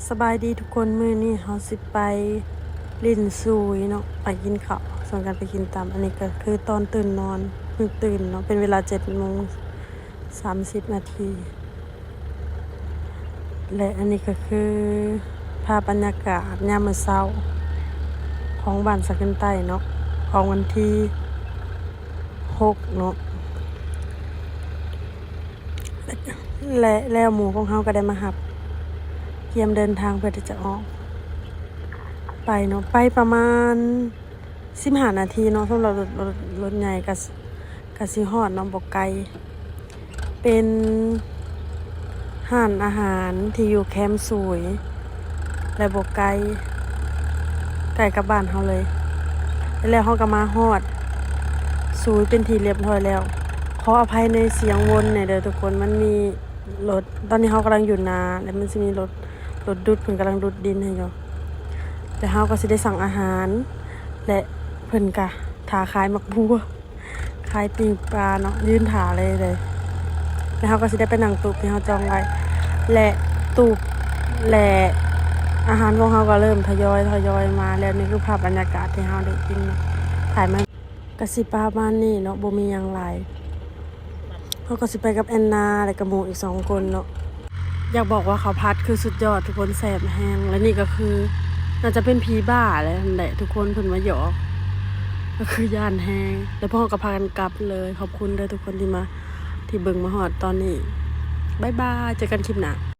ສະບາຍດີທຸກຄົນ, ມື້ນີ້ເຮົາຊິໄປຫຼິ້ນຊຸຍເນາະ, ໄປກິນເຂົ້າ, ຊວນກັນໄປກິນຕຳ. ອັນນີ້ກໍຄືຕອນຕື່ນນອນ, ເພິ່ງຕື່ນເນາະ, ເປັນເວລາເຈັດໂມງສາມສິບນາທີ ແລະ ອັນນີ້ກໍຄືພາບບັນຍາກາດຍາມມື້ເຊົ້າຂອງບ້ານສະຂຶ້ນໃຕ້ເນາະ, ຂອງວັນທີຫົກເນາະ. ແລະ ແລ້ວໝູ່ຂອງເຮົາກໍໄດ້ມາຮັບ, ກຽມເດີນທາງເພື່ອທີ່ຈະອອກໄປເນາະ, ໄປປະມານສິບຫ້ານາທີເນາະ. ສຳລັບລົດ, ລົດ, ລົດໃຫຍ່ກໍ, ກໍຊິຮອດເນາະ, ບໍ່ໄກ. ເປັນຮ້ານອາຫານທີ່ຢູ່ແຄມສຸຍ ແລະ ບໍ່ໄກ, ໃກ້ກັບບ້ານເຮົາເລີຍ. ແລ້ວເຮົາກໍມາຮອດສຸຍເປັນທີ່ລຽບຮ້ອຍແລ້ວ. ຂໍອະໄພໃນສຽງວົນແດ່ເດີທຸກຄົນ, ມັນມີລົດ, ຕອນນີ້ເຮົາກຳລັງຢູ່ນາ ແລະ ມັນຊິມີລົດ, ລົດດຸດ, ເພິ່ນກຳລັງດຸດດິນໃຫ້ຢູ່. ແລ້ວເຮົາກໍຊິໄດ້ສັ່ງອາຫານ ແລະ ເພິ່ນກະຖ້າຂາຍໝາກບົວ. ຂາຍປີ້ງປາເນາະ, ຢືນຖ້າເລີຍເລີຍ. ແລ້ວເຮົາກໍຊິໄດ້ໄປນັ່ງຕູບທີ່ເຮົາຈອງໄວ້ ແລະ ຕູບ ແລະ ອາຫານຂອງເຮົາກໍເລີ່ມທະຍອຍ, ທະຍອຍມາແລ້ວ. ນີ້ຄືພາບບັນຍາກາດທີ່ເຮົາໄດ້ກິນເນາະ, ຖ່າຍມາກໍຊິປະມານນີ້ເນາະ, ບໍ່ມີຫຍັງຫຼາຍ. ເຮົາກໍຊິໄປກັບແອນນາ ແລະ ກະໝູ່ອີກສອງຄົນເນາະ. ຢາກບອກວ່າເຂົ້າຜັດຄືສຸດຍອດທຸກຄົນ, ແຊບແຮງ. ແລະ ນີ້ກໍຄືໜ້າຈະເປັນຜີບ້າແຫຼະ, ຫັ້ນແຫຼະທຸກຄົນ, ເພິ່ນມາຢອກ, ກໍຄືຢ້ານແຮງ. ແລ້ວພວກເຮົາກໍພາກັນກັບເລີຍ. ຂອບຄຸນເດີທຸກຄົນທີ່ມາ, ທີ່ເບິ່ງມາຮອດຕອນນີ້. ບາຍບາຍ, ເຈີກັນຄລິບໜ້າ.